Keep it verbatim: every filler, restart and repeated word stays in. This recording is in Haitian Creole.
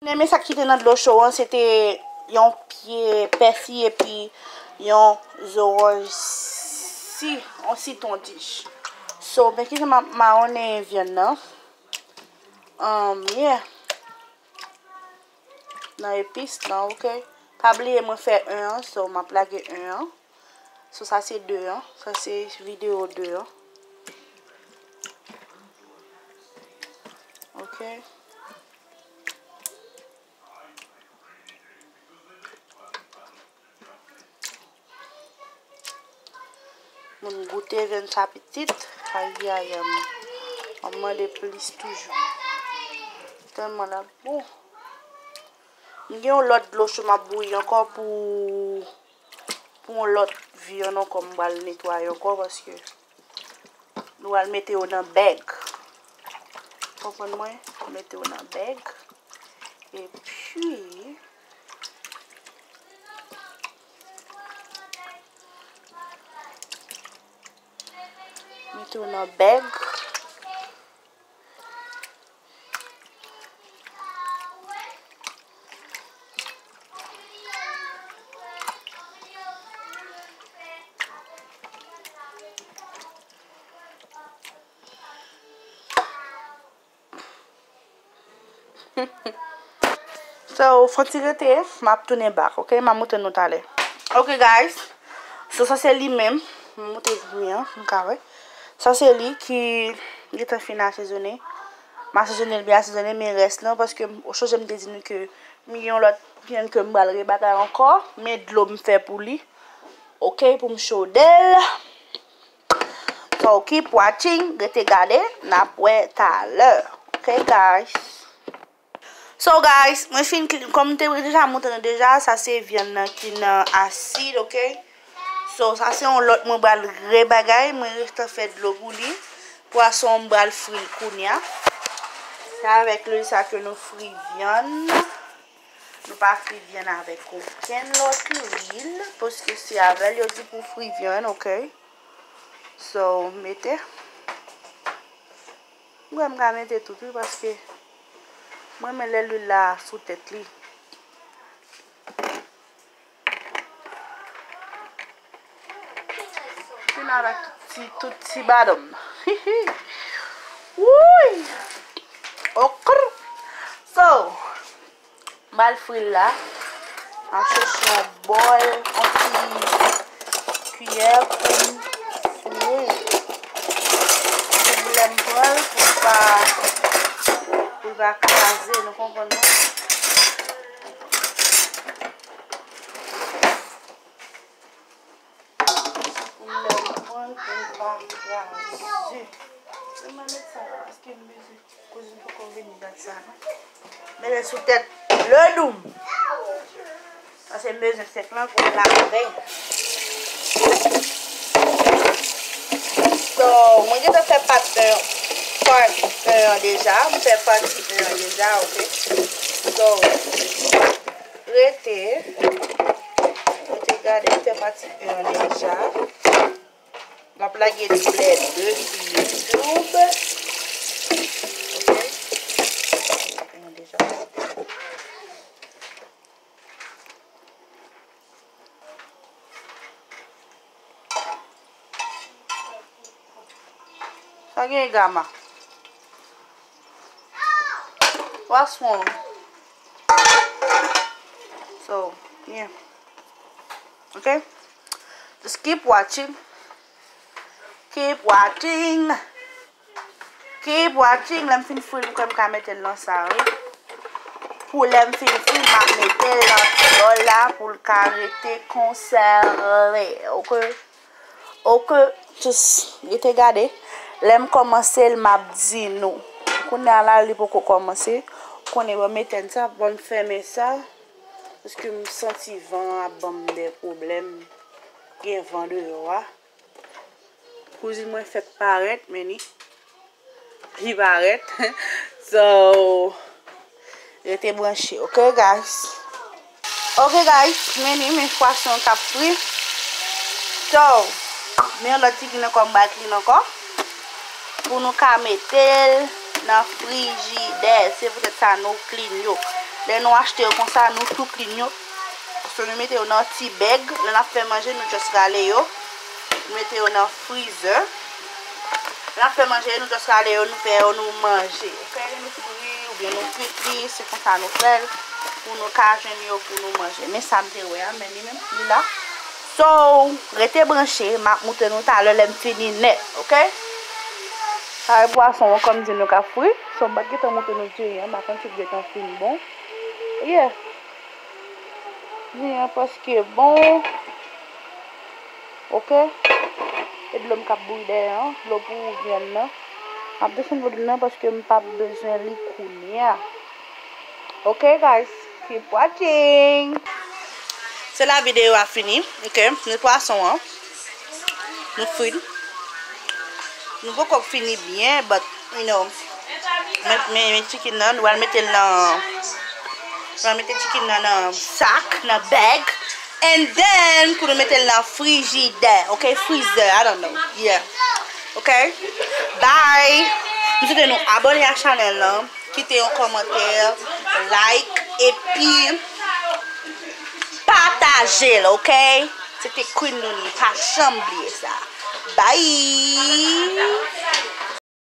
Mwen renmen sa ki te nan dlo cho an, se te yon pye pèsi epi yon zoranj si, yon sitwon dich. So, men kijan m ap mawonnen vyann nan. Um, yeah. Nan epis lan, ok. Pa bliye mwen fè en an, so m ap lage en an. So sa se de an, sa se videyo de an. Ok. Moun goute vyann sa pitit. Ayayay. M ap mande plis toujou. Tèlman l ap bon. M gen yon lòt dlo cho m ap bouyi ankò pou, pou yon lòt vyann ankò m pral netwaye ankò paske nou pral mete yo nan bèg. Konprann mwen? Mete yo nan bèg. Epi, mete yo nan bèg. So, fon ti rete, m ap tounen back, ok? M ap montre nou talè. Ok, guys. So, sa se li menm. M montre nou an, nou ka wè. Sa se li ki gentan fin asezone. M asezone l byen asezone, men rès lan, paske m sonje m te di nou ke m gen yon lòt vyann ke m pral rebagay ankò, men dlo m fè pou li. Ok, pou m chode l. So, keep watching, rete gade, n ap wè talè. Ok, guys. So, guys, mwen fin kli-, kòm m te deja montre nou deja, sa se vyann nan ki nan asid, ok? So, sa se yon lòt mwen pral rebagay, mwen restan fè dlo pou li. Pwason, m pral fri l kounye a. Se avèk lwil sa ke nou fri vyann. Nou pa fri vyann avèk okenn lòt lwil, paske se avè l yo di pou fri vyann, ok? So, mete. Mwen, m ka mete tout, wi, paske mwen renmen lè lwil la sou tèt li. Fin avèk tout ti, tout ti badonm nan. Wouy! Okr! So, m al fri l la. M ap chèche yon bòl, yon ti kiyè pou m fri l. Pou lè m pran l, pou l pa, pou l pa kraze, nou konprann mwen? Pou lè m pran l, pou l pa kraze. Mwen met sa la, paske m bezwen. Kouzin poko vini gad sa non. Mete sou tèt ledoum. Sa se bezwen sèk lan pou lave. So, mwen gentan fè pati en, pati en an deja. Mwen fè pati en an deja, ok. So, rete. Rete gade, mwen fè pati en an deja. M ap lage tou lè de sou YouTube. Ok. Sa gen deja. Sa gen gama. What's wrong? So, yeah. Ok? Just keep watching. Keep watching. Keep watching. Lè m fin fri l, m kwè m ka mete l nan sa, wi. Pou lè m fin fri l, m ap mete l nan bòl la pou l ka rete konsève. Ok? Ok, just rete gade. Lè m kòmanse l, m ap di nou. Kounye a la, li poko kòmanse. Konnen, bon, mete n sa, bon, m fèmen sa. Paske m santi van an ap ban m de pwoblèm. Gen van deyò a. Kouzin mwen fèk parèt, men li, li parèt. So, rete branche, ok, guys? Ok, guys, men li, men pwason k ap fri. So, men yon lòt ti vin ankò, m ba clean ankò. Pou nou ka mete l nan frijidè. Se poutèt sa nou clean yo. Lè nou achte yo konsa, nou tou clean yo. So, nou mete yo nan ti bag. Lè n ap fè manje, nou just rale yo. Nou mete yo nan freezer. Lè n ap fè manje, nou just rale yo, nou fè yo, nou manje. Ok? Nou fri oubyen nou kuit li, se konsa nou fè l. Pou nou ka jwenn yo, pou nou manje. Men sa m te wè a, men li menm, li la. So, rete branche, m ap moutre nou talè lè m fini nèt, ok? Sa e pwason an, kòm di nou ka fri. So, m pa t gentan moutre nou diri an, m pa konn si l gentan fin bon. Yeah. Diri an prèske bon. Ok? E dlo m k ap bouyi dèyè an, dlo pou vyann nan. M ap desann volim nan paske m p ap bezwen li kounye a. Ok, guys, keep watching. Se la videyo a fini. Ok, nou pwason an. Nou fri l. Nou poko fini byen, but, you know, men, men, men chicken nan, nou al mete l nan, nou al mete chicken nan nan sak, nan bag, and then pou nou mete l nan frijidè, ok, freezer, I don't know, yeah, ok, bye. M swete nou abòne ak chanèl lan, kite yon kòmantè, like, epi pataje l, ok. Se te Queen nou li, pa janm bliye sa. Bye.